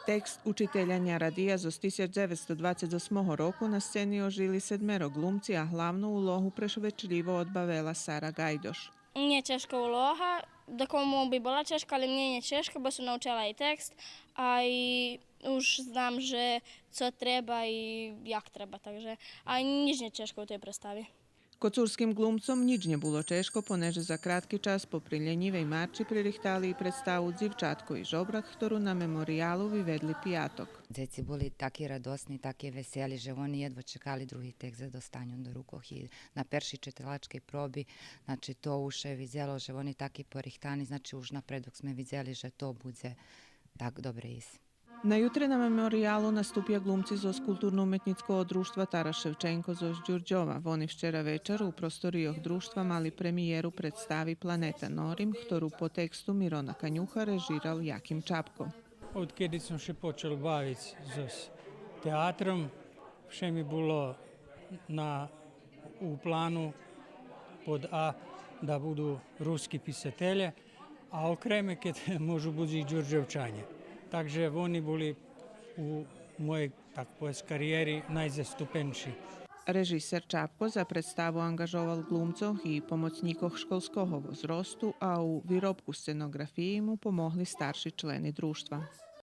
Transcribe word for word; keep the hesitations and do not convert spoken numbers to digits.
Текст Учителя ня радия зоз тисяч дзеветсто двацец осмого року на сцени ожили седмеро ґлумци, а главну улогу прешвечлїво одбавела Сара Ґайдош. Нє чежка улога, дакому би була чежка, але мнє нє чежка, бо сом научела и текст, а и уж знам же цо треба и як треба, так же, а нїч нє чежко у тей представи. Коцурским ґлумцом нїч нє було чежко, понеже за кратки час попри лєнївей марчи пририхтали и представу Дзивчатко и жобрак, хтору на Мемориялу виведли пияток. Дзеци були таки радосни, таки весели, же вони єдво чекали други текст за достаню до рукох и на першей читалачкей проби, значи, то уж ше видзело же вони таки порихтани, значи, уж напредок зме видзели же то будзе так добре исц. На ютре на Мемориялу наступя ґлумци зоз Културно-уметнїцкого дружтва Тарас Шевченко зоз Дюрдьова. Вони вчера вечар у просторийох дружтва мали премиєру представи Планета Норим, хтору по тексту Мирона Канюха режирал Яким Чапко. Одкеди сом ше почал бавиц зоз театром, вше ми було на, у плану под А да буду руски писателє, а окреме кед можу буц и Дюрдьовчанє. Так же вони були у моєй, так повесц, кариєри найзаступенши. Режисер Чапко за представу анґажовал ґлумцох и помоцнїкох школского возросту, а у виробку сценоґрафиї му помогли старши члени дружтва.